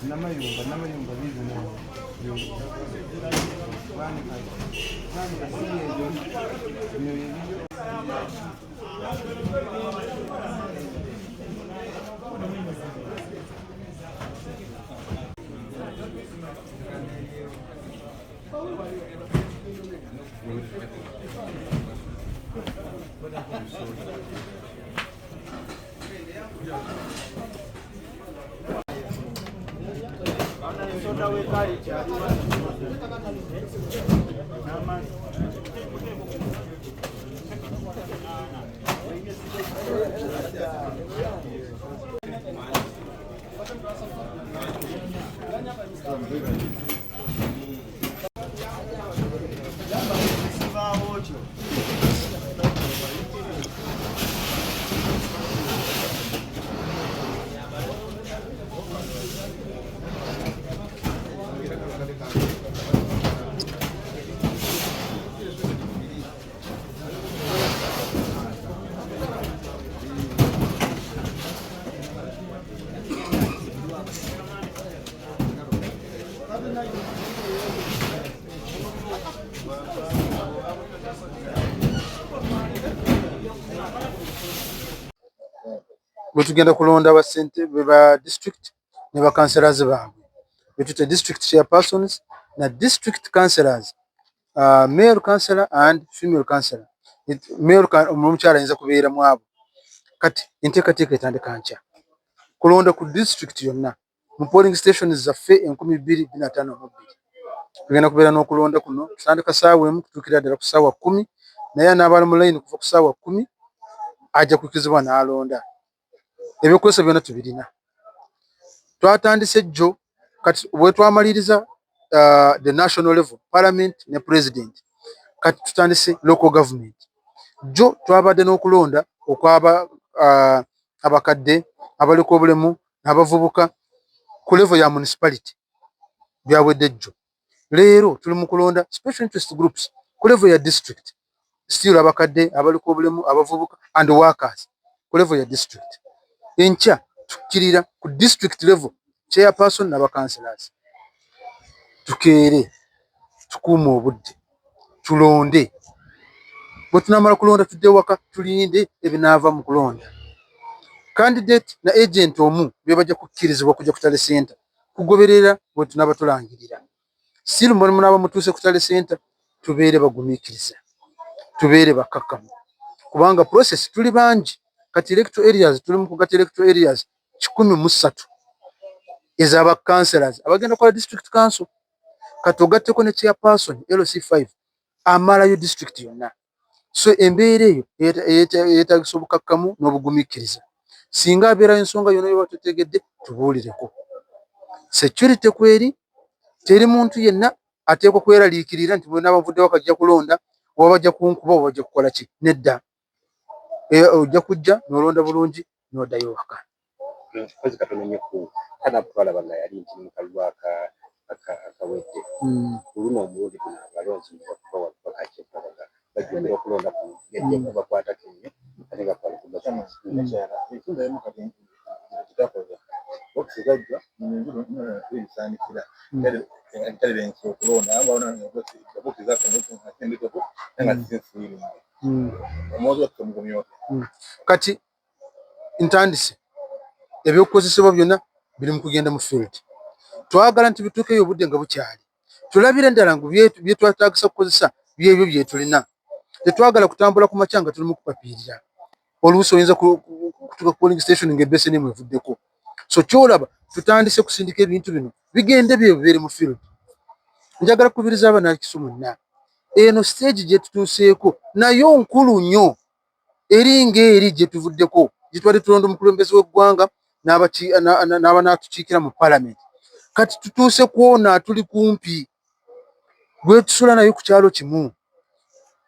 Namayumba, Namayumba biibino. Bwanika si ebyo, bino byebibyo. Bwetugenda kulonda ba ssentebe ba district ne ba councillors baabwe, betuyita district chairpersons na district councillors, male councillor and female councillor. Male omukyala ayinza kubeera mu abo. Kati enteekateeka etandika nkya kulonda ku district yonna mu polling stations zaffe 2502. Tugenda kubeera n'okulonda kuno, tutandika ssaawa 1 kutuukira ddala ku ssaawa 10, naye anaaba ali mu layini kuva ku ssaawa 10 ajja kukkirizibwa n'alonda. Ebyokukozesa byonna tubirina, twatandise jjo. Kati bwe twamaliriza the national level, parliament ne president, kati tutandise local government. Jjo twabadde n'okulonda okwaba abakadde, abaliko obulemu n'abavubuka ku level ya municipality, byawedde jjo. Leero tuli mu kulonda special interest groups ku level ya district, still abakadde, abaliko obulemu, abavubuka and workers ku level ya district. Enkya tukkirira ku district level, chairperson n'aba councillors. Tukeere, tukuume obudde, tulonde. Bwe tunamala kulonda, tudde waka, tulinde ebinaava mu kulonda. Candidate na agent omu be bajja kukkirizibwa kujja ku tally center kugoberera bwe tunaaba tulangirira. Still munaaba mutuuse ku tally center, tubeere bagumiikiriza, tubeere bakkakkamu, kubanga process tuli bangi. Kati electoral areas, tuli mu kugatta electoral areas 103 ez'aba councillors abagenda kukola district council. Kati ogatteko ne chairperson LC5 amalayo district yonna. So embeera eyo yeetagisa obukakkamu n'obugumiikiriza. Singa abeerayo ensonga yonna yoba tutegedde, tubuulireko. Security kweri, teri muntu yenna ateekwa kweraliikirira nti bwenaaba nvuddewo kajja kulonda oba bajja kunkuba oba bajja kukola ki. Nedda, ojja kujja n'olonda bulungi n'oddayo waka. Kozi katono nnyo ku turn-up, twalaba nga yali nti mu kalulu akawedde. Ku luno omulundi guno abalonzi bakakyekulaba bajjumbira okulonda kuno gajja kubakwatako ennyo ate nga kwali Ekindamu kati kitakoza bokisi gajja ebisaanikira ntalire okulonda bokisi zaffe nendeteko nga sinsiiringe omwozi waffe mugumyoke. Kati ntandise, ebyokukozesebwa byonna biri mu kugenda mu field. Twagala nti bituukeyo obudde nga bukyali, tulabire ddala ngu byetwetagisa kukozesa byebyo byetulina. Tetwagala kutambula ku makya nga tuli mu kupapiirira. Oluusi oyinza kutuuka ku polling station ng'ebeseni emu evuddeko. So kyolaba tutandise kusindika ebintu bino bigende bye bibeere mu field. Njagala kukubiriza Abannakiso mwenna, eno stage gye tutuuseeko nayo nkulu nnyo, eri ng'eri gye tuvuddeko gye tubadde tulonda omukulembeze w'eggwanga n'abanaatukiikira mu Palamenti. Kati tutuuse kwona tuli kumpi gwetusula naye ku kyalo kimu.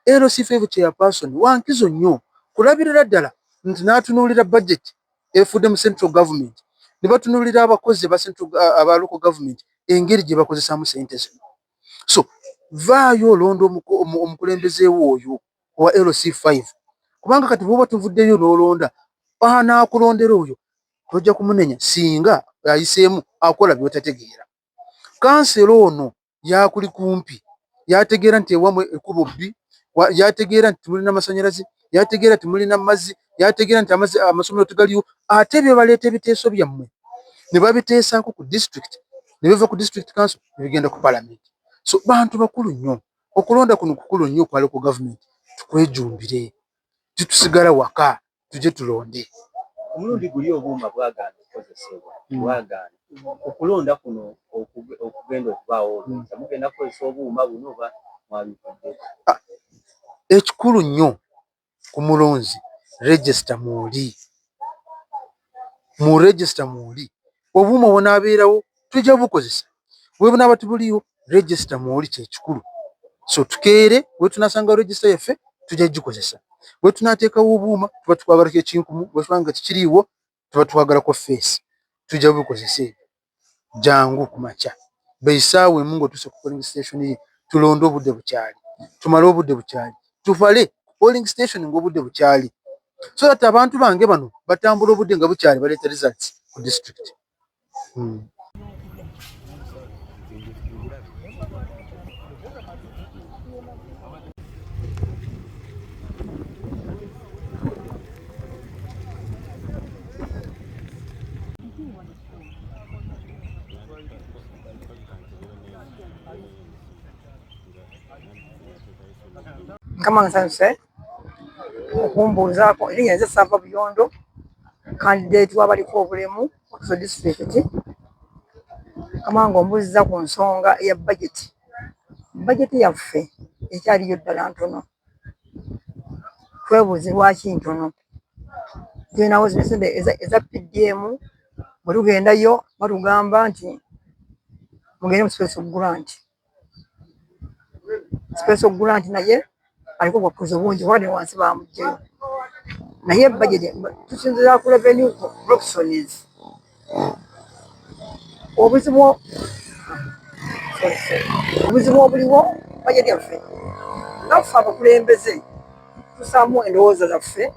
LC5 chairperson wankizo nnyo kulabirira ddala nti n'atunuulira budget efudde mu central government, ne batunuulira abakozi aba central, aba local government, engeri gye bakozesaamu ssente zino. So vaayo olonda omukulembeze wo oyo owa LC5, kubanga kati bw'oba tuvuddeyo n'olonda anaakulondera oyo tojja kumunenya singa ayiseemu akola by'otategeera. Kansela ono yakuli kumpi, yategeera nti ewamwe ekkubo bbi, yategeera nti temulina masanyalaze, yategeera temulina mazzi, yategeera nti amasomero tegaliwo, ate bye baleeta ebiteeso byammwe ne babiteesaako ku district, ne biva ku district council ne bigenda ku parliament. So bantu bakulu nnyo, okulonda kuno kukulu nnyo kwa local government, tukwejumbire, titusigala waka, tujje tulonde. Omulundi guli obuuma bwagaana okukozesebwa, bwagaana. Okulonda kuno okugenda okubaawo olwokya, mugenda kukozesa obuuma buno oba mwabivudde? Ekikulu nnyo ku mulonzi, register mwoli, mu register mwoli, obuuma bunaabeerawo tujja bukozesa, bwe bunaaba tebuliiwo, register mwoli kyekikulu. So tukeere we tunasanga register yaffe tujja gikozesa, bwe tunaateekawo obuuma tuba twagalako ekinkumu, bwe tuba nga tikiriiwo tuba twagalako face, tujja bukozesa ebyo. Jangu ku makya beisaawa emu ng'otuuse ku polling station ye, tulonde obudde bukyali, tumale obudde bukyali, tuvale polling station ng'obudde bukyali, so that abantu bange bano batambula obudde nga bukyali, baleeta results ku district. Mukama nsanyuse okumbuuzaako. Erinnya nze Ssaava Buyondo, candidate w'abaliko obulemu Wakiso disitulikiti. Mukama nga ombuuzizza ku nsonga eya bajeti. Bajeti yaffe ekyaliyo ddala ntono. Twebuuze lwaki ntono. Tulinawo zino ssente eza PDM, bwe tugendayo batugamba nti mugende mu special grant. Special grant naye aliko obukuzi bungi kuba ne wansi bamuggyeyo. Naye bajeti tusinziira ku revenue collections. Obuzibu obuliwo bajeti yaffe nga ffe abakulembeze tussaamu endowooza zaffe,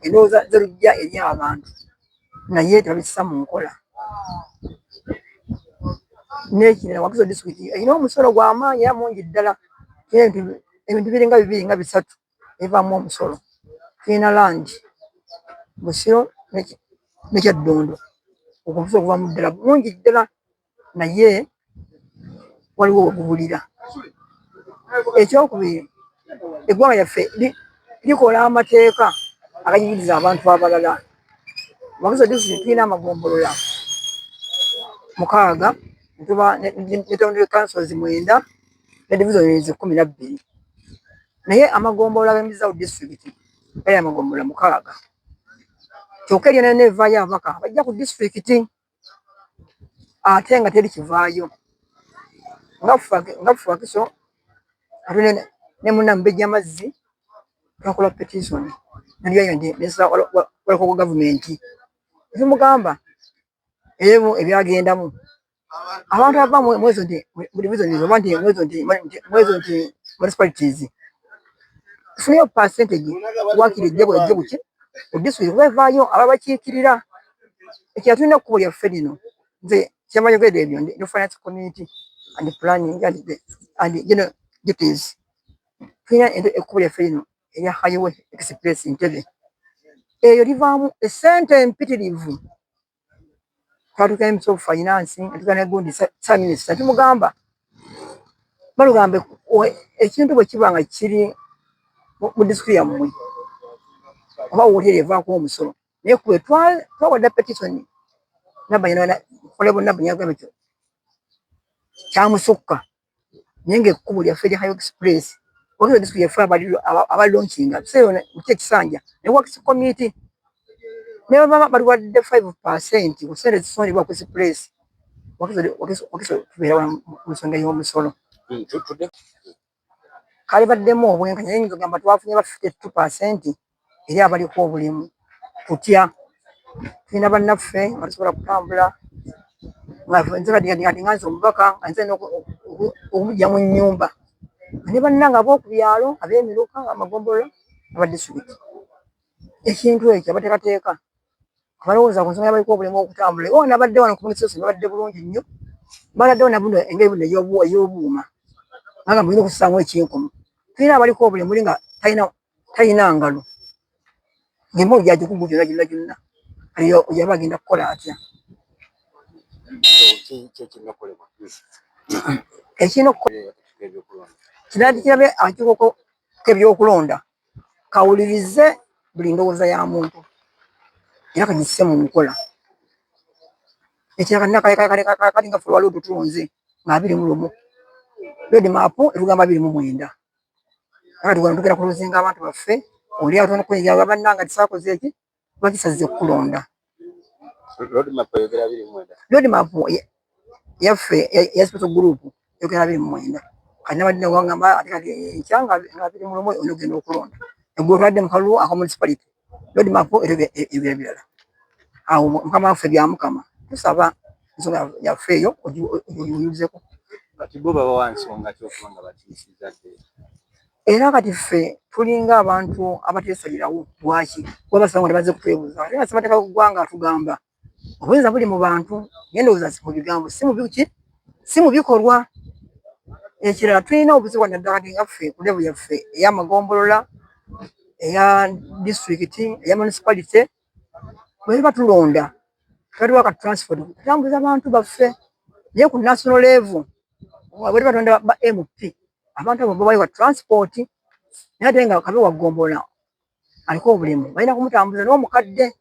endowooza z'olujja eri abantu, naye tebabissa mu nkola. N'ekirala, Wakiso disitulikiti erina omusolo gw'amaanyi era mungi ddala. Ebintu biringa bibiri nga bisatu ebivaamu omusolo. Tulina land Busiro ne Kyaddondo, ogwo omusolo guvaamu ddala mungi ddala, naye waliwo we gubulira. Ekyokubiri, eggwanga lyaffe likola amateeka aganyigiriza abantu abalala. Wakiso disitulikiti tulina amagombolola 6, tuba ne town councils 9 ne divisions 12. Naye amagombolola agayimirizaawo disitulikiti gali amagombolola 6. Kyokka eryo nalyo evaayo ababaka bajja ku disitulikiti ate nga teri kivaayo. Nga ffe Wakiso ate ne munna Mubejja Mazzi twakola petition walako gavumenti ne tumugamba ebimu ebyagendamu. Abantu abava mwezo nti mu divisions oba nti mwezo nti municipalities tufuneyo percentage wakiri ejje buki ku disitulikiti kuba evaayo ababakiikirira. Ekirala tulina ekkubo lyaffe lino, nze kyemanyi ebyo ndi finance committee and planning and general duties. Tulina ekkubo lyaffe lino erya highway express Entebbe, eryo livaamu essente empitirivu. Twatuuka ne Minister of Finance, ne tutuuka ne gundi Ssaabaminisita, tumugamba balugamba ekintu bwe kiba nga kiri mu disitulikiti yammwe oba wooteeri evaako omusolo, naye kwe twawadde petition Honorable Nabanja yagambye kyamusukka. Naye ng'ekkubo lyaffe erya Highway Express, Wakiso district yaffe abalonkinga biseera ki ekisanja ne works committee ne baba baliwadde 5% ku ssente ezisondebwa ku express. Wakiso tubeera mu nsonga y'omusolo. Kale baddemu obwenkanya, naye nyinza okugamba twafunye ba 52% eri abaliko obulemu. Tutya tulina bannaffe nga tusobola kutambula, nze kati nga nze omubaka nga nze okumuggya mu nnyumba ne bannange ab'oku byalo, ab'emiruka, amagombolola, aba disitulikiti. Ekintu ekyo abateekateeka abalowooza ku nsonga y'abaliko obulemu okutambula, oba nabadde wano ku munisitule babadde bulungi nnyo, bataddewo nabuno engeri buno ey'obuuma nga mulina okussaamu ekinkumu. Tulina abaliko obulemu muli nga talina ngalo, ng'emmooli gy'agikugu gyonna gyonna gyonna, yaba agenda kukola atya? Ekirina okukolebwa kirabe akakiiko k'ebyokulonda kawulirize buli ndowooza ya muntu era kagisse mu nkola. Ekirala kali nga ffe olwaliwo tutulonze nga 21, road map etugamba 29. Kati wano tugenda kulozinga abantu baffe, oli atona okwenyigira bannange tisaakoze eki, lwaki saze kukulonda? Road map yaffe ya special group eyogera 29. Kati nabadde ngamba ate kati enkya nga 21 olina ogenda okulonda. Eggulo tubadde mu kalulu aka municipality, road map eyogera birala. Awo mukama waffe bya Mukama, tusaba ensonga yaffe eyo ogiwulizeko. Kati bo babawa nsonga ki okuba nga batiisizza dde? Era kati ffe tulinga abantu abateesalirawo. Lwaki? Kuba basanga tebazze kutwebuuza, ate nga ssemateeka w'eggwanga atugamba obuyinza buli mu bantu. Naye ndowooza si mu bigambo, si mu biki, si mu bikolwa. Ekirala tulina obuzibu naddala kati nga ffe ku level yaffe ey'amagombolola, eya disitulikiti, eya municipality, bwe tuba tulonda tebatuwa ka transport kutambuza bantu baffe. Naye ku national level bwe tuba tulonda ba MP, abantu abo babawa transport, naye ate nga kabe wa ggombolola aliko obulemu balina kumutambuza n'omukadde.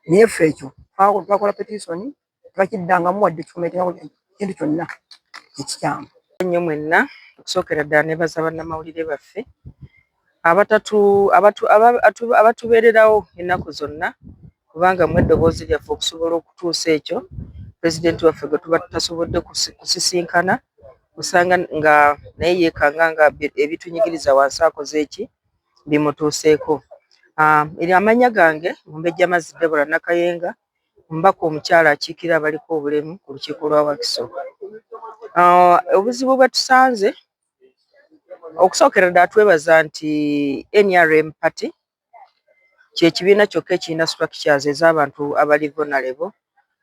Naye ffe ekyo twakola petition, tebakiddangamu wadde kintu kyonna ekikyamu. Nnyo mwenna, okusookera ddala nebaza bannamawulire baffe abatubeererawo ennaku zonna, kubanga mmwe eddoboozi lyaffe okusobola okutuusa ekyo pulezidenti waffe gwe tuba tutasobodde kusisinkana, osanga nga naye yeekanga nga ebitunyigiriza wansi akoze eki bimutuuseeko. Eri amannya gange Mumbejja Mazzi Deborah Nakayenga, omubaka omukyala akiikirira abaliko obulemu ku lukiiko lwa Wakiso. Obuzibu bwe tusanze, okusookera ddala twebaza nti NRM party kye kibiina kyokka ekirina structures ez'abantu abali vulnerable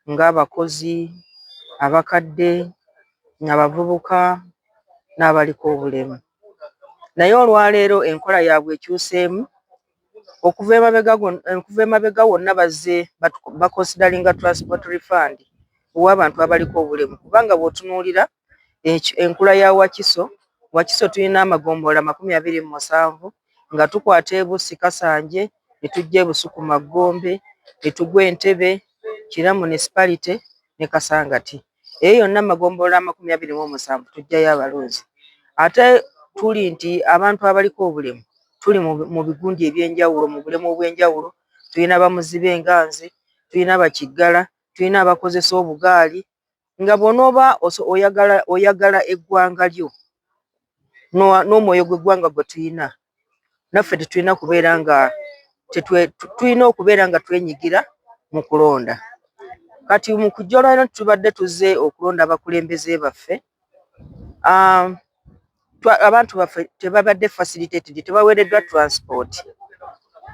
ng'abakozi, abakadde, abavubuka n'abaliko obulemu. Naye olwaleero enkola yaabwe ekyuseemu. Okuva emabega wonna bazze baconsideringa transport refund ow'abantu abaliko obulemu, kubanga bw'otunuulira enkula ya Wakiso, Wakiso tulina amagombolola 27, nga tukwata e Bussi Kasanje, ne tujja e Busukuma Gombe, ne tugwa Entebbe, Kira municipality ne Kasangati. Eyo yonna amagombolola 27 tuggyayo abalonzi. Ate tuli nti abantu abaliko obulemu tuli mu bigundi ebyenjawulo, mu bulemu obw'enjawulo. Tulina bamuzibe nga nze, tulina bakiggala, tulina abakozesa obugaali. Nga bw'onooba oyagala eggwanga lyo n'omwoyo gw'eggwanga gwe tulina, naffe tetulina kubeera nga tulina okubeera nga twenyigira mu kulonda. Kati mu kujja olwaleero tubadde tuzze okulonda abakulembeze baffe, abantu baffe tebabadde facilitated, tebaweereddwa transport.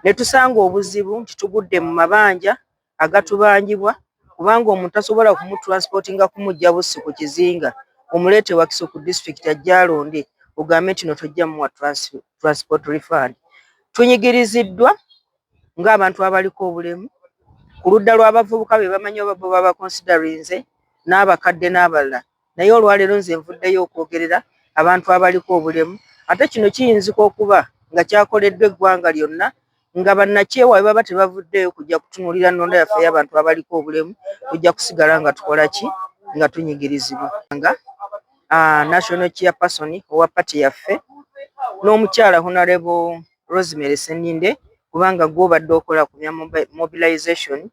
Ne tusanga obuzibu nti tugudde mu mabanja agatubanjibwa, kubanga omuntu tasobola kumutransportinga kumuggya Bussi ku kizinga omuleete Wakiso ku disitulikiti ajje alonde, ogambe nti no tojja muwa transport refund. Tunyigiriziddwa ng'abantu abaliko obulemu ku ludda lw'abavubuka be bamanyi oba bo babaconsiderinze n'abakadde n'abalala. Naye olwaleero nze nvuddeyo okwogerera abantu abaliko obulemu. Ate kino kiyinzika okuba nga kyakoleddwa eggwanga lyonna, nga bannakyewa bwe baba tebavuddeyo kujja kutunuulira nnonda yaffe ey'abantu abaliko obulemu, tujja kusigala nga tukola ki, nga tunyigirizibwa. Nga National Chairperson owa party yaffe n'omukyala Honorable Rosemary Seninde, kubanga gw'obadde okola ku bya mobilization,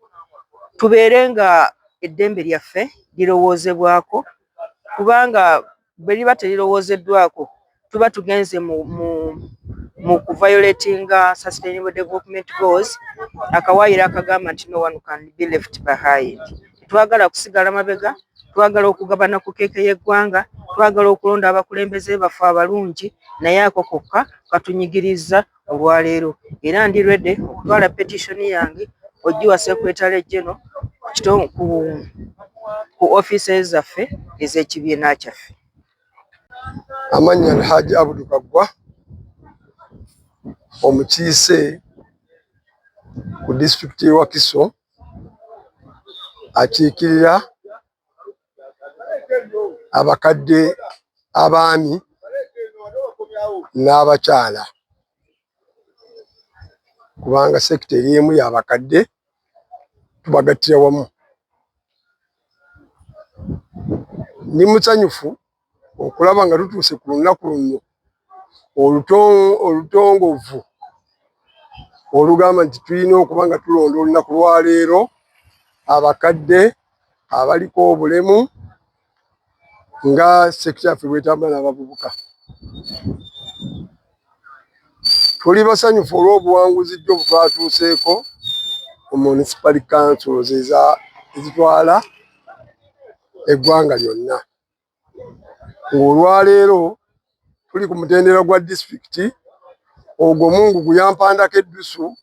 tubeere nga eddembe lyaffe lirowoozebwako, kubanga bwe liba terirowoozeddwako tuba tugenze mu kuviolatinga Sustainable Development Goals, akawaayiro akagamba nti no one can be left behind. Tetwagala kusigala mabega, twagala okugabana ku keeke y'eggwanga, twagala okulonda abakulembeze baffe abalungi, naye ako kokka katunyigiriza olwaleero. Era ndi ready okutwala petition yange ogiwa Secretary General ku offices zaffe ez'ekibiina kyaffe. Amannya Alhaji Abudu Kaggwa, omukiise ku disitulikiti y'e Wakiso akiikirira abakadde abaami n'abakyala, kubanga sector eri emu y'abakadde, tubagattira wamu. Ndi musanyufu okulaba nga tutuuse ku lunaku luno olutongovu olugamba nti tulina okuba nga tulonda olunaku lwaleero abakadde abaliko obulemu nga sekita yaffe bwetambula n'abavubuka. Tuli basanyufu olw'obuwanguzi jjo bwetwatuuseeko mu municipal councils ezitwala eggwanga lyonna. Ng'olwaleero tuli ku mutendera gwa disitulikiti, ogwo Mungu guyampandako eddusu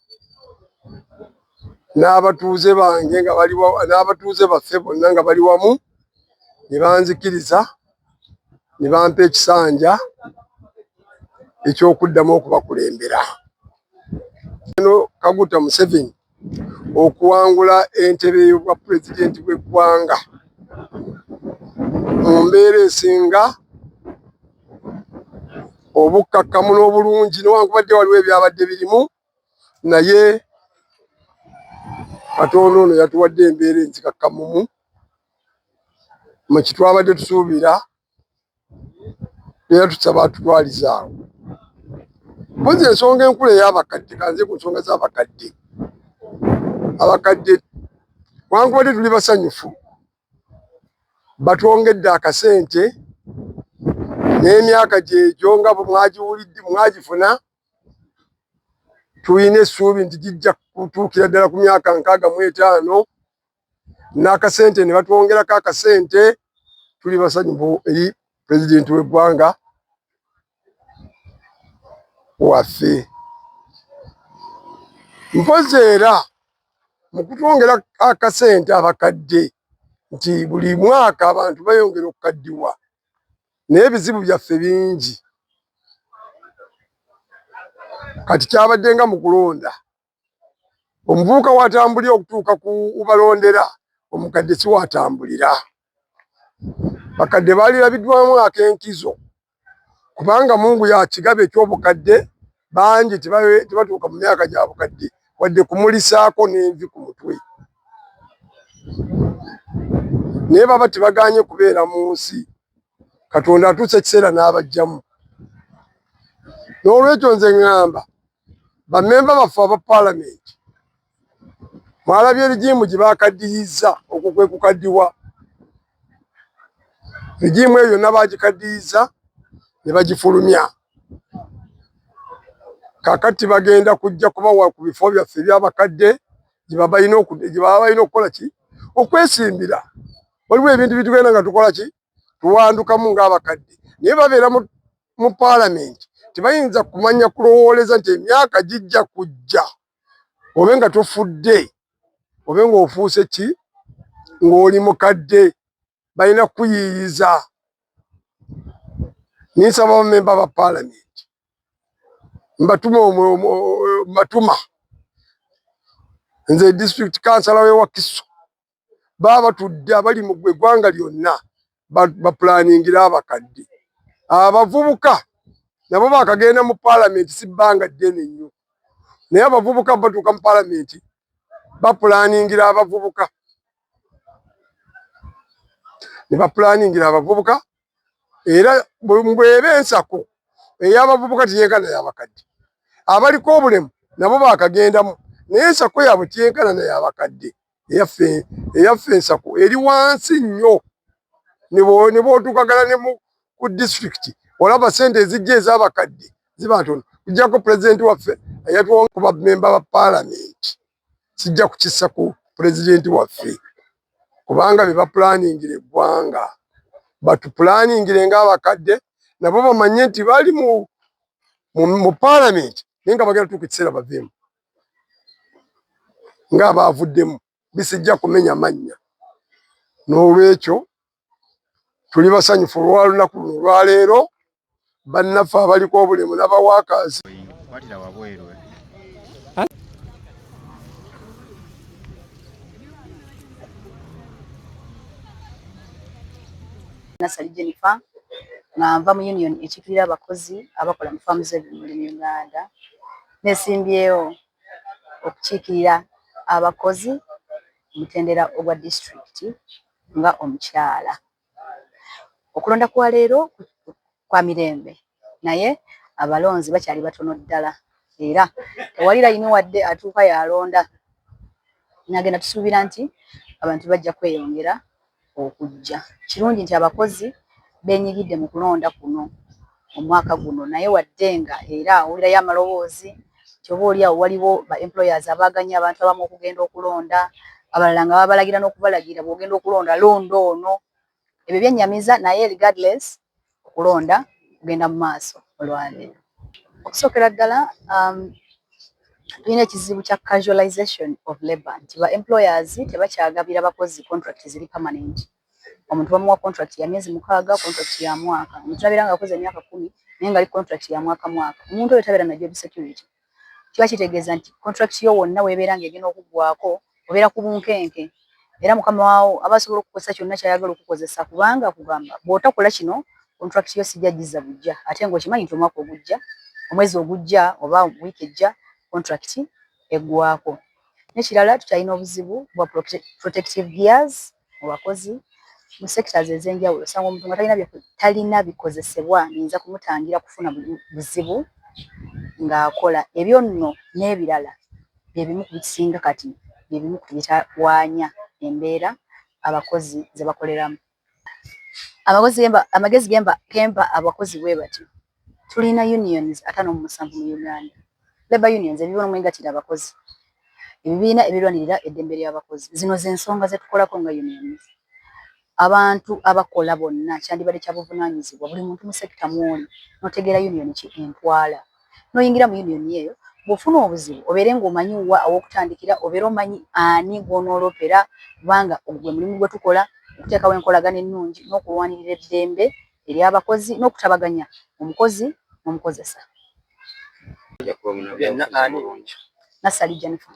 n'abatuuze bange nga bali n'abatuuze baffe bonna nga bali wamu ne banzikiriza ne bampa ekisanja eky'okuddamu okubakulembera. Eno Kaguta Museveni okuwangula entebe y'obwa pulezidenti bw'eggwanga mu mbeera esinga obukkakkamu n'obulungi, newankubadde waliwo ebyabadde birimu, naye Katonda ono yatuwadde embeera enzikakkamumu mu kitwabadde tusuubira, era tusaba atutwalizaawo. Mpozi ensonga enkulu ey'abakadde, kanze ku nsonga z'abakadde. Abakadde wankubadde tuli basanyufu, batwongedde akasente n'emyaka gyegyo nga bwe mwagiwulidde mwagifuna, tulina essuubi nti gijja kutuukira ddala ku myaka 65 n'akasente ne batwongerako akasente. Tuli basanyufu eri pulezidenti w'eggwanga waffe. Mpozi era mu kutwongera akasente abakadde, nti buli mwaka abantu bayongera okukaddiwa, naye ebizibu byaffe bingi. Kati kyabadde nga mu kulonda, omuvubuka watambulira okutuuka ku balondera, omukadde si watambulira. Bakadde baalirabiddwamu ak'enkizo, kubanga Mungu yakigaba eky'obukadde, bangi tebatuuka mu myaka gya bukadde wadde kumulisaako n'envi ku mutwe, naye baba tebaganye kubeera mu nsi. Katonda atuusa ekiseera n'abajjamu. N'olwekyo nze ŋŋamba bammemba baffe aba paalamenti, mwalabye rigimu gye bakaddiyiza, okwo kwe kukaddiwa. Rigimu eyo yonna bagikaddiyiza ne bagifulumya. Kakati bagenda kujja kubawa ku bifo byaffe eby'abakadde gye baba balina okukola ki, okwesimbira. Waliwo ebintu bitugenda nga tukola ki, tuwandukamu ng'abakadde, naye babeera mu paalamenti tebayinza kumanya kulowooleza nti emyaka gijja kujja obe nga tofudde, obe ng'ofuuse ki, ng'oli mukadde, balina kukuyiiyiza. Ninsaba bamemba ba paalamenti, mbatuma nze district kansala w'e Wakiso, baba batudde abali mu eggwanga lyonna bapulaningira abakadde. Abavubuka nabo bakagenda mu paalamenti si bbanga ddene nnyo, naye abavubuka batuuka mu paalamenti bapulaningira abavubuka, ne bapulaningira abavubuka. Era bw'eba ensako ey'abavubuka teyenkana y'abakadde, abaliko obulemu nabo baakagendamu, naye ensako yaabwe teyenkana na y'abakadde. Eyaffe ensako eri wansi nnyo, ne bw'otuukagana ne ku disitulikiti olaba ssente ezijja ez'abakadde ziba ntono. Kujjako pulezidenti waffe eyatuwa ku bammemba ba paalamenti, sijja kukissa ku pulezidenti waffe kubanga be bapulaningira eggwanga, batupulaaningire ng'abakadde nabo bamanye nti bali mu paalamenti naye nga bagenda tuuka ekiseera baveemu ng'abaavuddemu, bisijja kumenya mannya. N'olwekyo tuli basanyufu olwa lunaku luno olwaleero, bannaffe abaliko obulemu n'abawaakaazi. Nassali Jennifer nga nva mu union ekiikirira abakozi abakola mu faamu z'ebimuli mu Uganda. Neesimbyewo okukiikirira abakozi mu mutendera ogwa disitulikiti nga omukyala. Okulonda kwa leero kwa mirembe naye abalonzi bakyali batono ddala era tewali layini wadde atuuka yalonda. Nagenda tusuubira nti abantu bajja kweyongera okujja. Kirungi nti abakozi beenyigidde mu kulonda kuno omwaka guno naye wadde nga era owulirayo amaloboozi nti oba oli awo waliwo ba employers abaaganya abantu abamu okugenda okulonda, abalala nga babalagira n'okubalagira bw'ogenda okulonda londa ono. Ebyo byennyamiza naye regardless okulonda kugenda mu maaso olwaleero. Okusookera ddala tulina ekizibu kya casualization of labor nti ba employers tebakyagabira bakozi contract ziri permanent. Omuntu bamuwa contract ya myezi 6, contract ya mwaka. Omuntu nabeera ng'akoze emyaka 10 naye nga ali contract ya mwaka mwaka. Omuntu oyo tabeera na job security. Kiba kitegeeza nti contract yo wonna weebeera ng'egenda okuggwaako obeera ku bunkenke era mukama waawo aba asobola okukozesa kyonna ky'ayagala okukozesa kubanga akugamba bw'otakola kino contract yo sijja gizza bujja ate ng'okimanyi nti omwaka ogujja, omwezi ogujja oba wiiki ejja contract eggwaako. N'ekirala tukyalina obuzibu bwa protective gears mu bakozi mu sectors ez'enjawulo. Osanga omuntu nga talina bikozesebwa biyinza kumutangira kufuna buzibu ng'akola. Ebyo nno n'ebirala bye bimu ku bisinga kati bye bimu ku bitawaanya embeera abakozi ze bakoleramu. Amagezi gempa abakozi bwe batyo. Tulina unions 57 mu Uganda. Labor unions ebibiina omwegattira abakozi, ebibiina ebirwanirira eddembe ly'abakozi. Zino ze nsonga ze tukolako nga unions. Abantu abakola bonna kyandibadde kya buvunaanyizibwa buli muntu mu sekita mw'oli n'otegeera union ki entwala. N'oyingira mu union eyo bw'ofuna obuzibu obeere ng'omanyi wa aw'okutandikira, obeere omanyi ani gw'onoolopera kubanga ogwo gwe mulimu gwe tukola okuteekawo enkolagana ennungi n'okulwanirira eddembe ery'abakozi n'okutabaganya omukozi n'omukozesa. Nassali Jennifer.